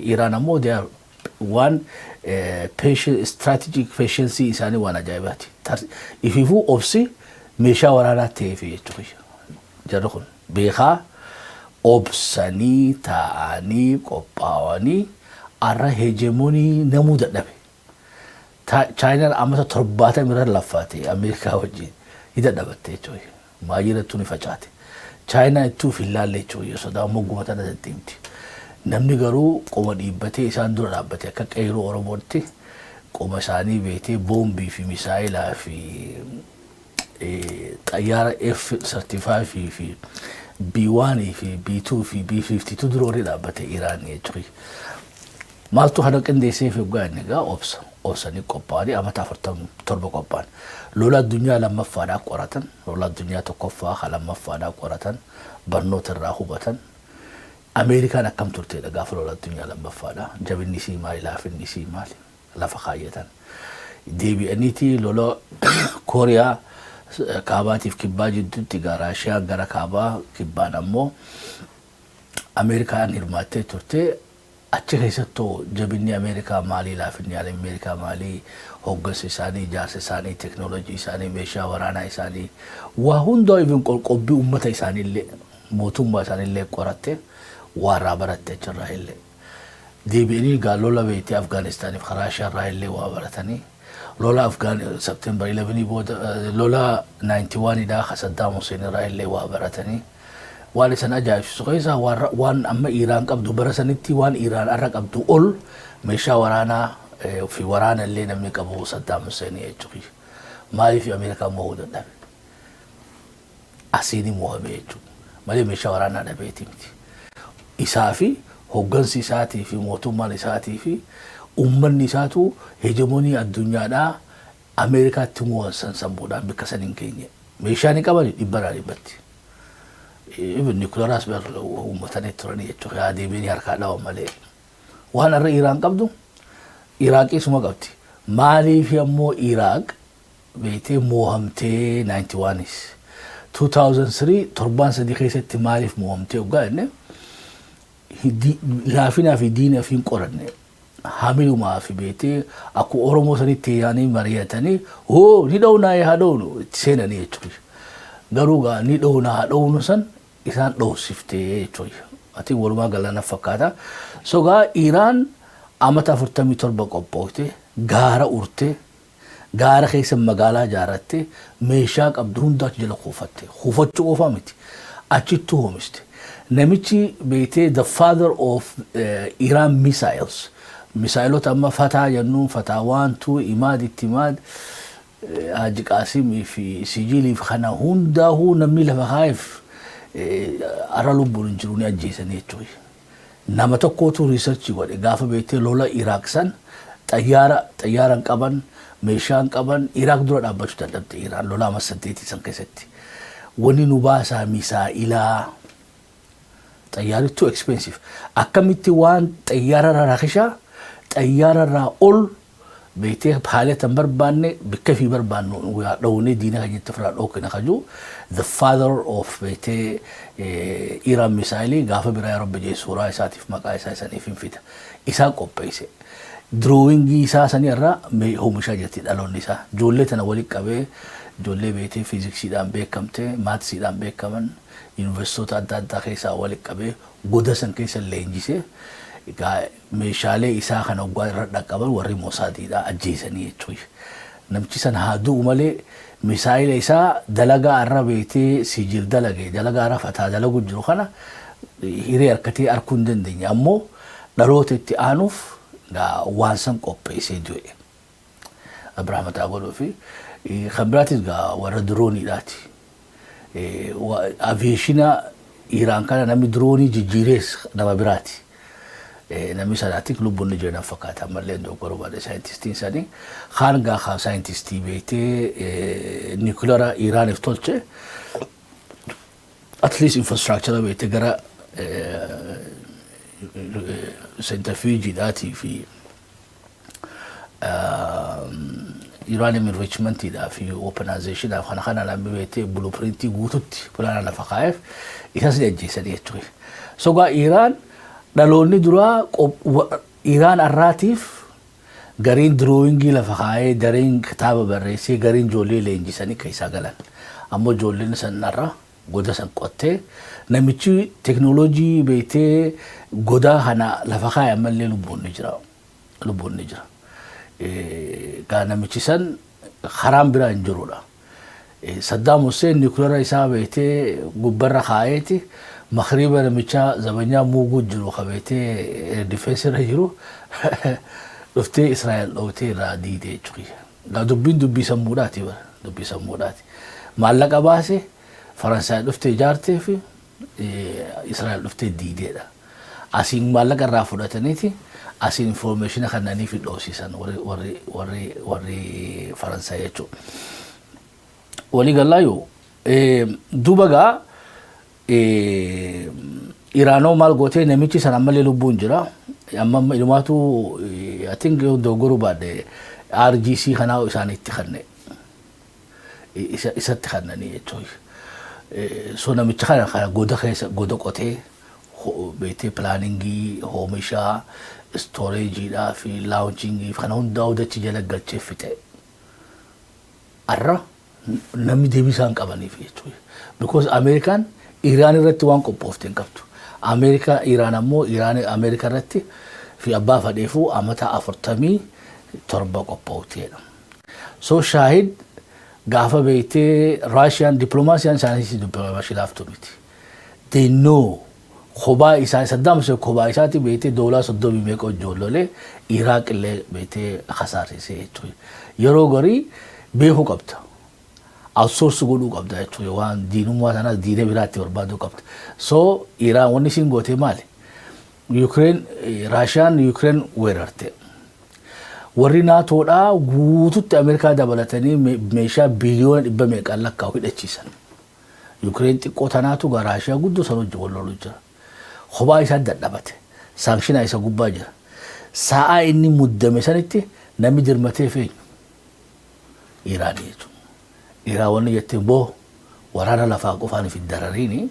Iraan ammoo waan strategic patience isaanii waan ajaa'ibaati. Ifiifuu obsi meeshaa waraanaa ta'eef jechuudha. Jarri kun beekaa obsanii taa'anii qophaa'anii arra hegemony namuu dadhabe. Chaayinaan amata 70 irra laffaate Ameerikaa wajjin ni dadhabatte jechuudha. Maayirrattuu ni facaate. Chaayinaa ittuu hin laalle jechuudha. Sodaa mogguma tana deddeemti. Namni garuu qoma dhiibbatee isaan dura dhaabbate akka qeerroo Oromootti qoma isaanii beetee boombii fi misaayilaa fi xayyaara F-35 fi B-1 fi B-2 fi B-52 dura warri dhaabbate Iraan jechuudha. Maaltu kana qindeessee fi hoggaa inni egaa obsa. Obsanii qophaa'anii amata 47 qophaa'an. Lola addunyaa lammaffaadhaa qoratan. Lola addunyaa tokkoffaa ka lammaffaadhaa qoratan. Barnoota irraa hubatan. Ameerikaan akkam turteedha gaafa lola addunyaa lammaffaadha. Jabinni isii maali? Laafinni isii maali? Lafa kaayyatan. Deebi'aniiti lola Kooriyaa kaabaatiif kibbaa jidduutti egaa Raashiyaan gara kaabaa, kibbaan ammoo Ameerikaan hirmaattee turte. Achi keessattuu jabinni Ameerikaa maalii, laafinni Ameerikaa maalii, hoggansa isaanii, ijaarsa isaanii, teknoolojii isaanii, meeshaa waraanaa isaanii, waa hundaa, even qoqqobbii uummata isaanii illee, mootummaa isaanii illee qoratte, waa irraa baratte achirraa illee. Deebi'anii egaa lola beektee Afgaanistaaniif Raashiyaa irraa illee waa baratanii, lola Afgaan September 11 booda, lola 91 dha ka Saddam Hussein irraa illee waa baratanii, waan isan ajaa'ibsiisu keessaa waan amma Iraan qabdu, bara sanitti waan Iraan arra qabdu ol meeshaa waraanaa fi waraana illee namni qabu Saddam Hussein jechuudha. Maaliif Ameerikaan mo'uu dadhabe? Asiin mo'ame jechuudha. Malee meeshaa waraanaa dhabeeti miti. Isaa fi hoggansi isaatii fi mootummaan isaatii fi uummanni isaatu hegemony addunyaadhaa Ameerikaatti mo'an san sammuudhaan bakka san hin geenye. Meeshaa ni qaban dhibbarraa dhibbatti. Even nuclearaas uummatanii turanii jechuudha. Yaa deebiin harkaa dhawan malee. Waan har'a Iraan qabdu Iraaqii suma qabdi. Maaliif ammoo Iraaq beektee mo'amtee 91is 2003 torbaan 3 keessatti maaliif mo'amtee hoggaa jenne, laafinaa fi diina fi hin qoranne, hamilumaa fi beektee akkuma Oromoo sanitti yaanii mari'atanii, hoo ni dhownaa, haa dhownu itti seenanii jechuudha. Garuu gaa ni dhownaa haa dhownu san isaan dhoofsiftee jechuudha. Ati walumaa galana fakkaata. So gaa Iraan amata 47 qophoofte, gaara urte, gaara keessa magaalaa ijaarratte, meeshaa qabdu hunda achi jala kuufatte. Kuufachuu qofaa miti. Achitti oomishte. Namichi beektee the father of Iran missiles. Misaayilota amma Fataa jennuun, Fataa waantuu Imaad itti Imaad, Haji Qaasimii fi Sijiilii fi kana hundaa'uu namni lafa kaa'eef arra lubbuun hin jiru, ni ajjeesanii jechuudha. Nama tokkotu research godhe gaafa beektee lola Iraaq san xayyaara hin qaban, meeshaa hin qaban, Iraaq dura dhaabbachuu dadhabde Iraan lola amma 8 san keessatti. Wanni nu baasaa misaa'ilaa, xayyaarri too expensive. Akkamitti waan xayyaara irraa rakishaa, xayyaara irraa ol beektee haalota hin barbaanne bakka fi barbaannu dhowwinee diina keenyatti ofirraa dhookina kajuu, the father of beektee Iran misaayilii, gaafa biraa yeroo bijee suuraa isaatiif maqaa isaa isaniif hin fida. Isaa qopheesse. Drawingii isaa sanii irraa oomishaa jirti dhaloonni isaa. Ijoollee tana walitti qabee, ijoollee beektee fiiziksiidhaan beekamte, mathsiidhaan beekaman, yuunivarsiitota adda addaa keessaa walitti qabee goda san keessa leenjisee, egaa meeshaalee isaa kana waggaa irra dhaqqaban warri Moosaadiidha ajjeesanii jechuudha. Namichi san haa du'u malee misaayila isaa dalagaa irra beektee Sijil dalage, dalagaa irra Fataa dalagu jiru kana hiree harkatee arguu hin dandeenye, ammoo dhaloota itti aanuuf waan san qopheessee du'e. Abrahaam taa godhuu fi kan biraatis gaa warra droneiidhaati. Aviation Iraan kana namni drone jijjiirees nama biraati. Namni sanaatti lubbuun ni jiran fakkaata, ammallee dogoggoruu baadhe scientistiin sanii. Kaan gaa kaa scientistii beektee nuclear Iraaniif tolche, at least infrastructure beektee gara centrifugeiidhaatii fi uranium enrichmentiidhaa fi weaponizationaaf kana namni beektee blueprintii guututti plana lafa kaa'eef isas ni ajjeesanii jechuudha. So gaa Iraan Dhaloonni duraa Iraan arraatiif gariin drawing lafa kaa'ee, gariin kitaaba barreessee, gariin ijoollee leenjisanii keessaa galan. Ammoo ijoolleen san irra goda san qottee, namichi teknooloojii beektee godaa kana lafa kaa'e ammallee lubbuun ni jira. Lubbuun ni jira. Gaa namichi san karaan biraa hin jirudha. Saddaam Hussein nuclear isaa beektee gubbarra kaa'eeti makriiba namicha zabanyaa muuguu jiru ka beektee defense irra jiru dhuftee Israa'el dhootee irraa diidee jechuudha. Gaa dubbiin dubbii sammuudhaati bara, dubbii sammuudhaati. Maallaqa baase, Faransaay dhuftee ijaartee fi Israa'el dhuftee diideedha. Asiin maallaqa irraa fudhataniiti asiin information kannanii fi dhoosisan warri Faransaay jechuudha. Walii galaayyuu duuba gaa Iraanoo maal gootee? Namichi san ammallee lubbuun jira. Amma ilumaatu, I think, dogoggoruu baadhe, RGC kanaa isaanitti kanne. Isatti kannanii jechuudha. So namicha kana goda keessa goda qotee beektee planning, oomishaa, storageiidhaa fi launching kana hundaa dachi jala galchee fixe. Arra namni deebii isaan qabaniif jechuudha. Because Ameerikaan Iraan irratti waan qophoofte hin qabdu. Ameerikaa Iraan ammoo Iraan Ameerikaa irratti fi abbaa fadheefuu amata 47 qophoofteedha. So Shaahid gaafa beektee Raashiyaan dippiloomaasiyaan isaaniis dippiloomaasii laaftu miti. They know kophaa isaa Saddam Hussein kophaa isaati beektee doolaa 30 meeqa ijoollolee Iraaq illee beektee kasaasisee jechuudha. Yeroo garii beekuu qabda. Outsource godhuu qabda jechuudha. Waan diinummaa sanaas diina biraatti barbaaduu qabda. So Iraan wanni isiin goote maali? Ukraine, Raashiyaan Ukraine weerarte. Warri naatoodhaa guututti Ameerikaa dabalatanii meeshaa biliyoona 100 meeqaan lakkaa'u hidhachiisan. Ukraine xiqqoo tanaatu gaa Raashiyaa guddoo san wajjin wal loluu jira. Kophaa isaa dadhabate. Sanction isa gubbaa jira. Sa'aa inni muddame sanitti namni dirmatee feenyu Iraanii jechuudha. Iraan wanni jetteen boo waraana lafaa qofaan if hin darariini,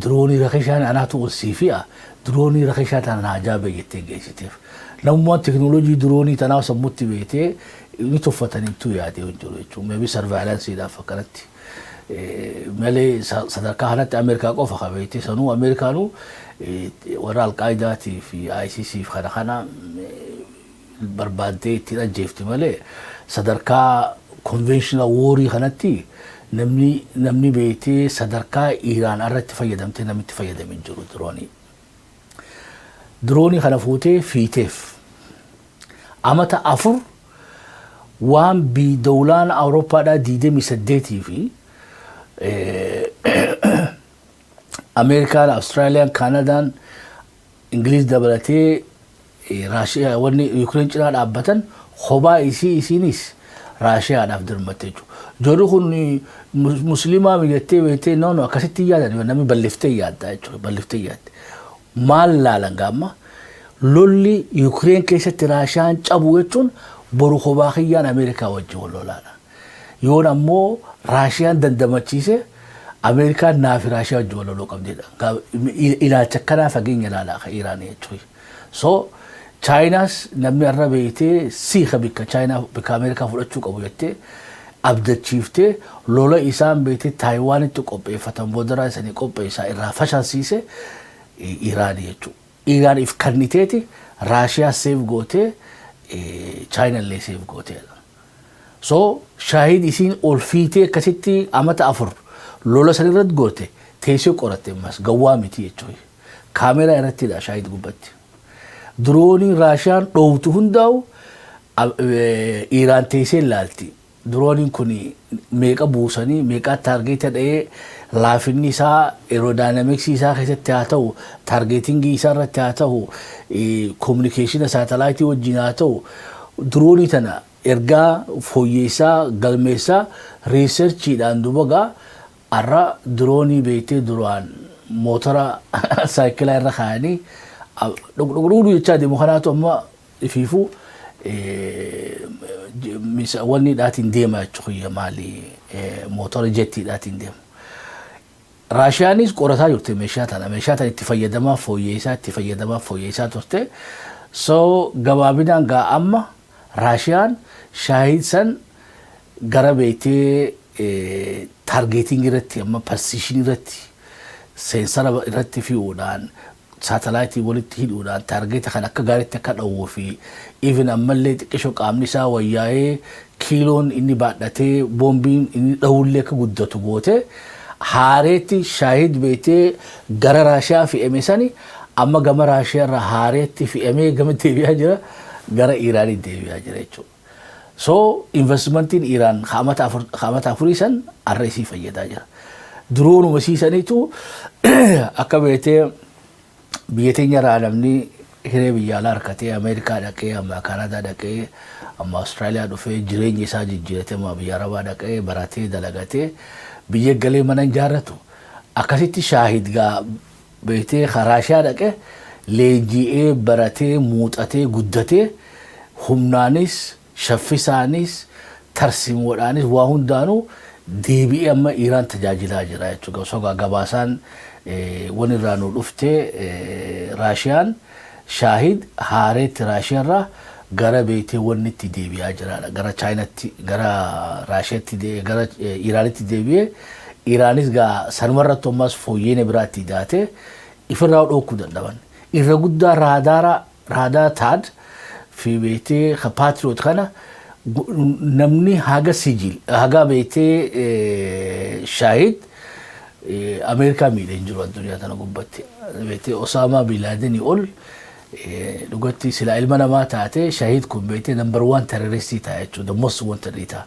diroonii rakishaan anaatu ol sii fi'a, diroonii rakishaa tana naa jaabe jettee geessiteef. Namummaan teknooloojii diroonii tanaa sammuutti beetee ni tuffataniitu yaadee hin jiru jechuudha. Maybe surveillanceiidhaaf akkanatti. Malee sadarkaa kanatti Ameerikaa qofa qabeetti sanuu Ameerikaanuu warra Alqaayidaatii fi ICC fi kana kana barbaaddee ittiin ajjeefti malee sadarkaa conventional warii kanatti namni beektee sadarkaa Iraan irratti fayyadamtee namitti fayyadamee jiru diroonii. Diroonii kana fuutee fiiteef amata 4 waan dawlaan Awurooppaadhaa 28 fi Ameerikaan, Awustiraaliyaan, Kaanadaan, Ingiliz dabalatee Raashiyaa wanni Yukireen cinaa dhaabbatan kophaa isii isiinis Raashiyaadhaaf dirmatte jechuudha. Jarri kun musliimaa mijattee beektee no no akkasitti yaadan, namni balliftee yaadda jechuudha, balliftee yaadda. Maal laalan gaamma lolli Yukireen keessatti Raashiyaan cabu jechuun boru kophaa kiyyaan Ameerikaa wajjin wal lolaadha. Yoon ammoo Raashiyaan dandamachiise, Ameerikaan naa fi Raashiyaa wajjin wal loluu qabdidha. Ilaalcha akkanaa fageenya ilaalaa kan Iraanii jechuudha. So Chaayinaas namni har'a beektee siika bikka Chaayinaa bikka Ameerikaa fudhachuu qabu jettee abdachiiftee lola isaan beektee Taayiwaanitti qopheeffatan boodaraa isanii qopheessaa irraa fashalsiise Iraanii jechuudha. Iraan if kanniteeti Raashiyaa save gootee, Chaayinallee save gooteedha. So Shaahid isiin ol fiitee akkasitti amata 4 lola san irratti goote teessoo qoratte ammas gawwaa miti jechuudha. Kaameraa irrattidha Shaahid gubbatti. Dirooniin Raashiyaan dhoowtu hundaa'u Iraan teessee ilaalti. Dirooniin kun meeqa buusanii, meeqa target dha'ee, laafinni isaa aerodynamics isaa keessatti haa ta'u, targeting isaa irratti haa ta'u, communication satellite wajjin haa ta'u, diroonii tana ergaa fooyyeessaa galmeessaa researchiidhaan duba gaa har'a diroonii beektee duraan mootora saayikilaa irra kaayanii dhugdhugdhu jechaa deemu kanaatu amma ifiifuu wanni dhaatiin deema jechuudha, maali, mootora jettiidhaatiin deema. Raashiyaanis qorataa jirte meeshaa tana. Meeshaa tana itti fayyadamaa fooyyeessaa, itti fayyadamaa fooyyeessaa turte. So gabaabinaan gaa amma Raashiyaan Shaahid san gara beektee targeting irratti, amma precision irratti, sensor irratti fe'uudhaan, saatalaayitii walitti hidhuudhaan target kan akka gaariitti akka dhawwuu fi even ammallee xiqqisho qaamni isaa wayyaa'ee kiiloon inni baadhatee boombiin inni dhawullee akka guddatu goote. Haareetti Shaahid beektee gara Raashiyaa fe'ame sani amma gama Raashiyaa irraa haareetti fe'amee gama deebi'aa jira, gara Iraanii deebi'aa jira jechuudha. So investmentiin Iraan haamata 4 san har'a isii fayyadaa jira. Duroonuma siisaniitu akka beektee biyya teenya irraa namni hiree biyya alaa harkatee Ameerikaa dhaqee, amma Kaanadaa dhaqee, amma Awustiraaliyaa dhufee jireenya isaa jijjiiratee, amma biyya Arabaa dhaqee baratee dalagatee biyya galee mana ijaarratu. Akkasitti Shaahid gaa beektee Raashiyaa dhaqee leenji'ee baratee muuxatee guddatee humnaanis shaffisaanis tarsimoodhaanis waa hundaanuu deebi'ee amma Iraan tajaajilaa jira jechuudha. So gabaasaan wani irraa nu dhufte, Raashiyaan Shaahid haareetti Raashiyaarraa gara beektee wanni itti deebi'aa jiraadha. Gara Chaayinaatti, gara Raashiyaatti, gara Iraanitti deebi'ee Iraanis gaa sanumarratti ammas fooyyeen biraatti daatee ifirraa dhookuu dadhaban. Irra guddaa raadaara, raadaa THAAD fi beektee Patriot kana namni haga Sejjil, haga beektee Shaahid Ameerikaa miidhee hin jiru addunyaa tana gubbatti. Beektee Osaamaa Bilaadenii ol dhugatti silaa ilma namaa taate Shaahid kun beektee number one terroristii ta'a jechuudha. The most wanted ta'a.